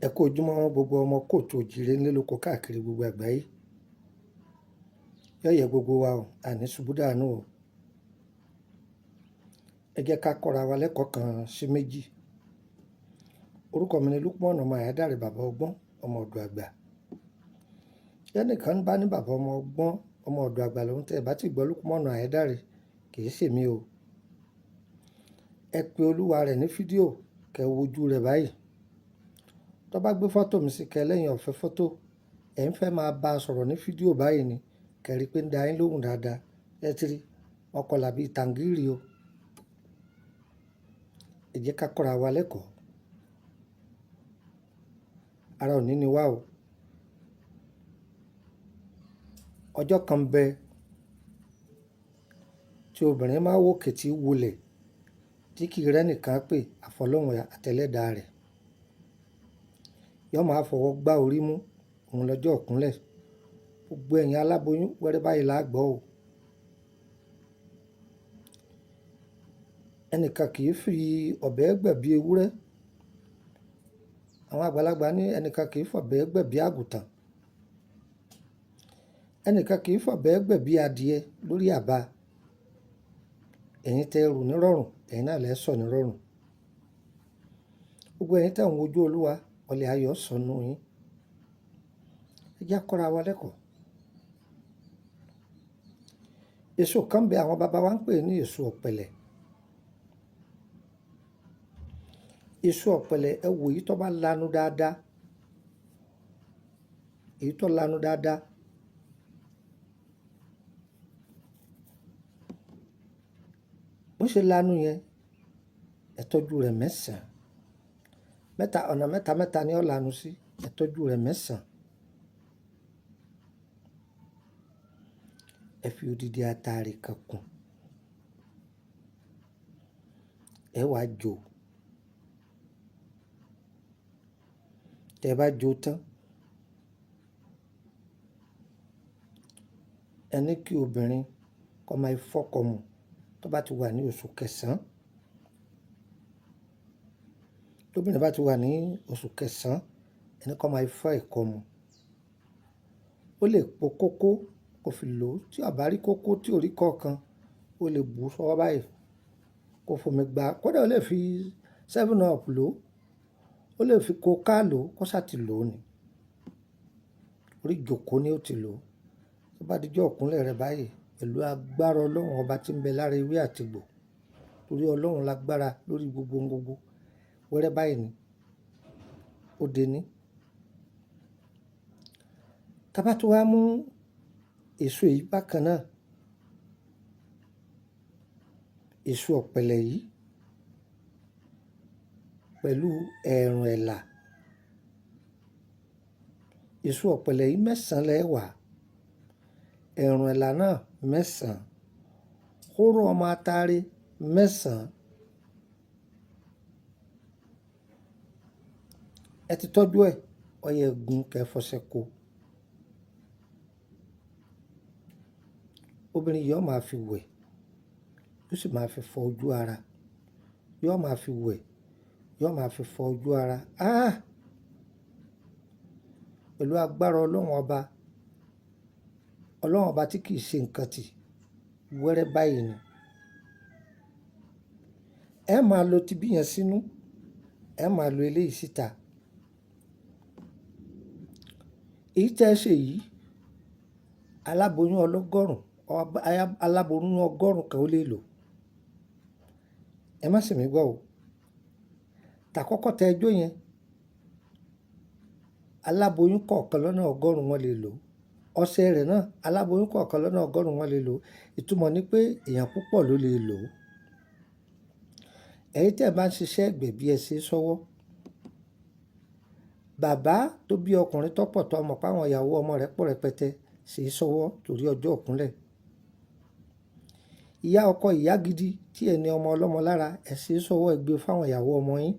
Ẹ kú ojúmọ́ gbogbo ọmọ kóòtù òjìrè ńlẹ́ lóko káàkiri gbogbo àgbáyé. Yóò yẹ gbogbo wa o, àní ṣubú dànù o. Ẹ jẹ́ ká kọ́ra wa lẹ́kọ̀ọ́ kan sí méjì. Orúkọ mi ni Lukman ọmọ Àyádáre bàbá ọgbọ́n ọmọ ọ̀dọ̀ àgbà. Ẹnìkan bá ní bàbá ọmọ ọgbọ́n ọmọ ọ̀dọ̀ àgbà lòun tẹ́ ẹ bá ti gbọ́ Lukman Àyádáre kì í ṣèmi o. Ẹ pe olúwa rẹ̀ ní fídíò kẹ́ ẹ wojú rẹ̀ báyìí. Tó bá gbé fọ́tò mi sí kẹ́ lẹ́yìn ọ̀fẹ́ fọ́tò, ẹ̀ ń fẹ́ máa bá a sọ̀rọ̀ ní fídíò báyìí ni kẹ́ rí pé ń da yín lóhùn dáadáa. Ẹ ti rí, wọ́n kọlà bíi tàǹgìrì o. Ẹ jẹ́ ká kọ́ra wa lẹ́kọ̀ọ́. Ara òní ni wá o. Ọjọ́ kan bẹ tí obìnrin máa wòkè tí wulẹ̀ tí kì í rẹ́nìkan pè àfọlọ́hun àtẹlẹ́dàá rẹ̀. Yọ́ máa fọwọ́ gbá orí mú òun lọ́jọ́ ìkúnlẹ̀. Gbogbo ẹ̀yin aláboyún wẹ́rẹ́ báyìí là á gbọ́ o. Ẹnìkan kì í fi ọ̀bẹ gbẹ̀bí ewúrẹ́. Àwọn àgbàlagbà ní ẹnìkan kì í fọ̀bẹ gbẹ̀bí àgùntàn. Ẹnìkan kì í fọ̀bẹ gbẹ̀bí adìẹ lórí àbá. Ẹ̀yin tẹ rù nírọ̀rùn, ẹ̀yin náà lẹ sọ̀ nírọ̀rùn. Gbogbo ẹ̀yin tẹ̀ ń wojú Olúwa, ọlẹ̀ ayọ̀ sọnù yín. Ẹ jẹ́ á kọ́ra wa lẹ́kọ̀ọ́. Èso kan bẹ àwọn baba wa ń pè ní èso ọ̀pẹ̀lẹ̀. Èso ọ̀pẹ̀lẹ̀ ẹ wò èyí tó bá lanu dáadáa. Èyí tó lanu dáadáa. Bó ṣe lanu yẹn, ẹ tọ́jú rẹ̀ mẹ́sàn-án. Mẹ́ta, ọ̀nà mẹ́ta mẹ́ta ni ó lanu sí. Ẹ tọ́jú rẹ̀ mẹ́sàn-án. Ẹ fi odidi atare kan kùn. Ẹ wá jó. Tẹ bá jó tán, ẹ ní kí obìnrin kó máa fọ́kọ mu tó bá ti wà ní oṣù kẹsàn-án. Tóbìnrin bá ti wà ní oṣù kẹsàn-án, ẹ ní kó máa fọ́ ẹ̀kọ mu. Ó lè po kókó kó fi lò ó. Tí a bá rí kókó tí ò rí kọ̀ọ̀kan, ó lè bù sọ́wọ́ báyìí kó fomi gbá. Kódà ó lè fi 7 Up lò ó. Ó lè fi coca lò ó, kó sá ti lò ó ni. Orí ìjókòó ni ó ti lò ó. Tó bá di ọjọ́ ìkúnlẹ̀ rẹ̀ báyìí, pẹ̀lú agbára Ọlọ́run ọba tí ń bẹ lára ewé àti egbò. Torí Ọlọ́run lágbára lórí gbogbo ohun gbogbo. Wẹ́rẹ́ báyìí ni ó de ní. Tá bá tún wá mú èso yìí bákan náà, èso ọ̀pẹ̀lẹ̀ yìí pẹ̀lú ẹ̀rùn ẹ̀là. Èso ọ̀pẹ̀lẹ̀ yìí mẹ́sàn-án lẹ wà. Ẹ̀rùn ẹ̀là náà mẹ́sàn-án. Hóró ọmọ atare mẹ́sàn-án. Ẹ ti tọ́jú ẹ̀, ọyẹ́ gun kẹ́ fọṣẹ kó. Obìnrin yìí ó máa fi wẹ̀, yóò sì máa fi fọ ojú ara. Yóò máa fi wẹ̀, yóò máa fi fọ ojú ara. Ah! Pẹ̀lú agbára Ọlọ́run ọba, Ọlọ́run ọba tí kì í ṣe nǹkan tì, wẹ́rẹ́ báyìí ni. Ẹ máa lo tibí yẹn sínú, ẹ máa lo eléyìí síta. Èyí tí ẹ ṣe yìí, aláboyún ọlọ́gọ́rùn, aláboyún ọgọ́rùn kan ó lè lò. Ẹ má sì mí gbọ́ o. Tàkọ́kọ́ tẹ ẹjọ́ yẹn, aláboyún kọ̀ọ̀kan lọ́nà ọgọ́rùn wọ́n lè lò. Ọṣẹ rẹ̀ náà, aláboyún kọ̀ọ̀kan lọ́nà ọgọ́rùn wọ́n lè lò. Ìtumọ̀ ni pé èèyàn púpọ̀ ló lè lò. Ẹ̀yin tí ẹ bá ń ṣiṣẹ́ ìgbẹ̀bí ẹ ṣe sọ́wọ́. Bàbá tó bí ọkùnrin tó pọ̀ tó mọ̀ pé àwọn ìyàwó ọmọ rẹ̀ pọ̀ rẹpẹtẹ ṣe sọ́wọ́ torí ọjọ́ ìkúnlẹ̀. Ìyá ọkọ ìyá gidi tí ẹ ní ọmọ ọlọ́mọ lára, ẹ ṣe sọ́wọ́ ẹ gbé fún àwọn ìyàwó ọmọ yín.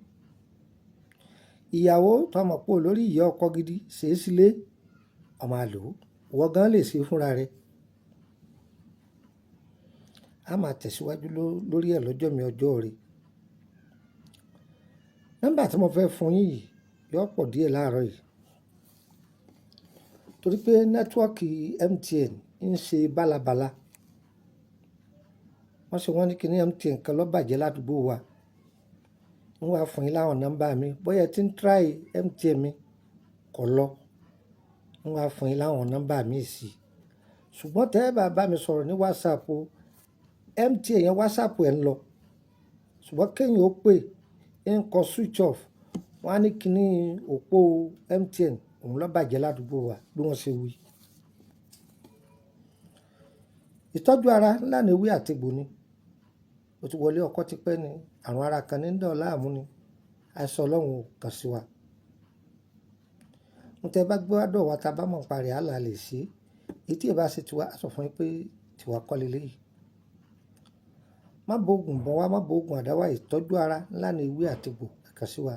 Ìyàwó tó mọ̀ pé olórí ìyá ọkọ gidi ṣe sílé, ó máa lò ó. Ìwọ gan lè ṣe fúnra rẹ. A máa tẹ̀síwájú lórí ẹ̀ lọ́jọ́ mi ọjọ́ rẹ. Nọ́mbà tí mo fẹ́ fún yín yìí, Yóò pọ̀ díẹ̀ láàárọ̀ yìí. Torí pé network MTN ń ṣe bálabàla. Wọ́n ṣe wọ́n ní kí ní MTN kan ló bàjẹ́ ládùúgbò wa. Ń wá fún yín láwọn nọ́mbà mi. Bóyá ẹ ti ń try MTN mi kò lọ. Ń wá fún yín láwọn nọ́mbà mi sí. Ṣùgbọ́n tẹ́ ẹ bá bá mi sọ̀rọ̀ ní WhatsApp o, MTN yẹn WhatsApp ẹ̀ ń lọ. Ṣùgbọ́n kí ẹ̀yin ó pè, ń kọ switch off. Wọ́n á ní kí ní òpó MTN òun ló bàjẹ́ ládùúgbò wa bí wọ́n ṣe wí. Ìtọ́jú ara ńlá ni ewé àti egbò ni. O ti wọlé ọkọ tí pẹ́ ni, àrùn ara kan ní ń dà ọ́ láàmú ni. Àìsàn Ọlọ́run ò kàn sí wa. Ohun tí ẹ bá gbé wá dọ̀ wá ta bá mọ̀ nípa rẹ̀, á là lè ṣe. Èyí tí ẹ bá ṣe tiwa, a sọ fún yín pé tiwa kọ́ lé léyìí. Má bo òògùn bọ̀ wá, má bo òògùn àdáwà. Ìtọ́jú ara ńlá ni ewé àti egbò kàn sí wa.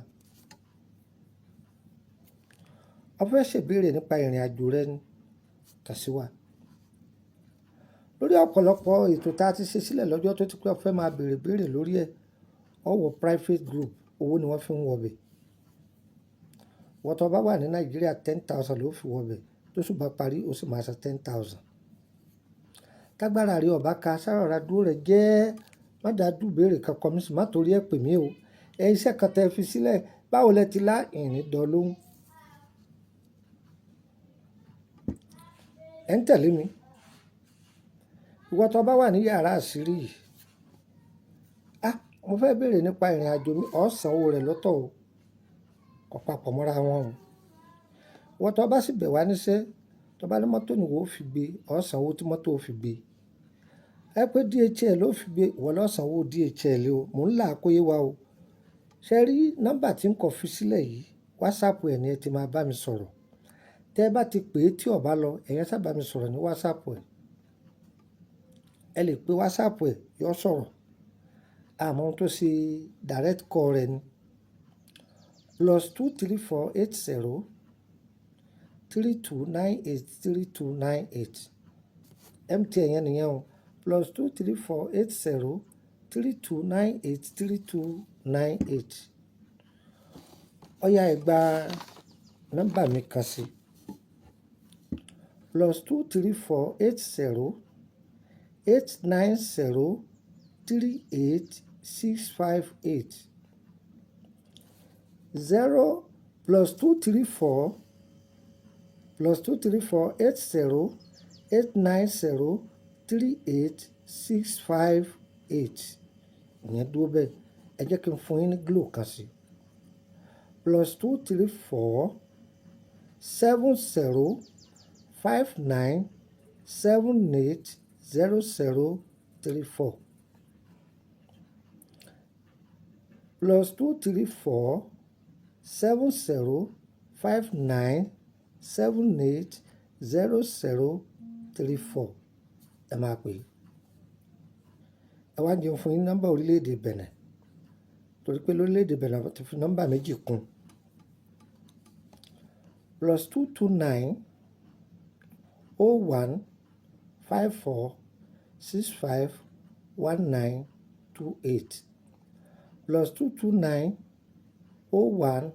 O fẹ́ ṣèbéèrè nípa ìrìnàjò rẹ ni, kàn sí wa. Lórí ọ̀pọ̀lọpọ̀ ètò tí a ti ṣe sílẹ̀ lọ́jọ́ tó ti pé o fẹ́ máa bèèrè béèrè lórí ẹ̀, ó wọ private group, owó ni wọ́n fi ń wọ bẹ̀. Ìwọ tó bá wà ní Nàìjíríà, 10,000 ló fi wọ bẹ̀. Tó sì bá parí, ó sì máa san 10,000. Tágbára rẹ ò bá ka, sára dúró rẹ jẹ́. Má dàjú béèrè kankan mi sì má torí ẹ pè mí o. Ẹ iṣẹ́ kan tẹ fi sílẹ̀, báwo lẹ ti lá ìrìn dán lóhùn. Ẹ ń tẹ̀lé mi. Ìwọ tó bá wà ní yàrá àṣírí yìí, "Á, mo fẹ́ bèèrè nípa ìrìnàjò mi", ó san owó rẹ̀ lọ́tọ̀ o. Kò papọ̀ mọ́ra wọn o. Ìwọ tó bá sì bẹ̀ wá níṣẹ́, tó bá ní mọ́tò ni ìwọ ó fi gbé, ó san owó tí mọ́tò ó fi gbé. Ẹ pé DHL ló fi gbé, ìwọ ló san owó DHL o. Mò ń là kó yé wa o. Ṣé ẹ rí nọ́mbà tí ń kọ fi sílẹ̀ yìí? WhatsApp ẹ ni ẹ ti máa bá mi sọ̀rọ̀. Tẹ́ ẹ bá ti pè é tí ò bá lọ, ẹ̀yin sá bá mi sọ̀rọ̀ ní WhatsApp ẹ. Ẹ lè pe WhatsApp ẹ, yóò sọ̀rọ̀. Àmọ́ ohun tó ṣe direct call rẹ̀ ni +234 80 3298 3298. MTN yẹn nìyẹn o. +234 80 3298 3298. Ó yá, ẹ gba nọ́mbà mi kan sí. +234 80 890 38 658. Zero +234 +234 80 890 38 658. Ìyẹn dúró bẹ́ẹ̀. Ẹ jẹ́ kí n fún yín ní Glo kan sí. +234 70 59 78 00 34. +234 70 59 78 00 34. Ẹ máa pè é. Ẹ wá jẹun fún yín nọ́mbà orílẹ̀-èdè Benin. Torí pé lórílẹ̀-èdè Benin wọ́n ti fi nọ́mbà méjì kún. +229 01 54 65 19 28. +229 01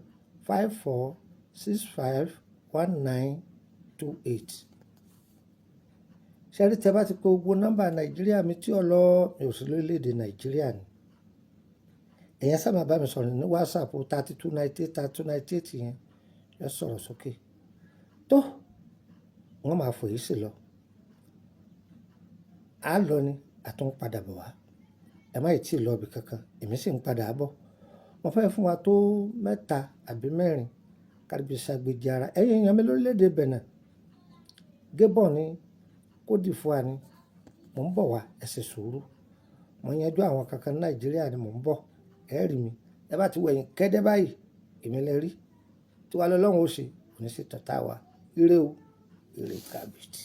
54 65 19 28. Ṣé ẹ rí tí ẹ bá ti pe gbogbo nọ́mbà Nàìjíríà mi tí ó lọ, mi ò sí lórílẹ̀-èdè Nàìjíríà ni. Ẹ̀yin sá máa bá mi sọ̀rọ̀ ní WhatsApp 3298 3298 yẹn, yóò sọ̀rọ̀ sókè. Tó, wọ́n máa fò yìí sí lọ. A lọ ni, a tún padà bọ̀ wá. Ẹ má ì tí ì lọ ibi kankan, èmi sì ń padà bọ̀. Mo fẹ́ fún wa tó mẹ́ta àbí mẹ́rin ká bí ṣàgbéjì ara. Ẹ̀yin èèyàn mi lórílẹ̀-èdè Benin, Gabon ni, Côte d'Ivoire ni, mò ń bọ̀ wá, ẹ ṣe sùúrù. Mo yanjú àwọn kankan ní Nàìjíríà ni mò ń bọ̀. Ẹ rí mi. Ẹ bá ti wẹ̀yìn kẹ́dẹ́ báyìí, èmi lẹ rí. Tí wá lọ́lọ́run ó ṣe, kò ní sí tọ̀tá wa. Ire o, ire kàbìtì.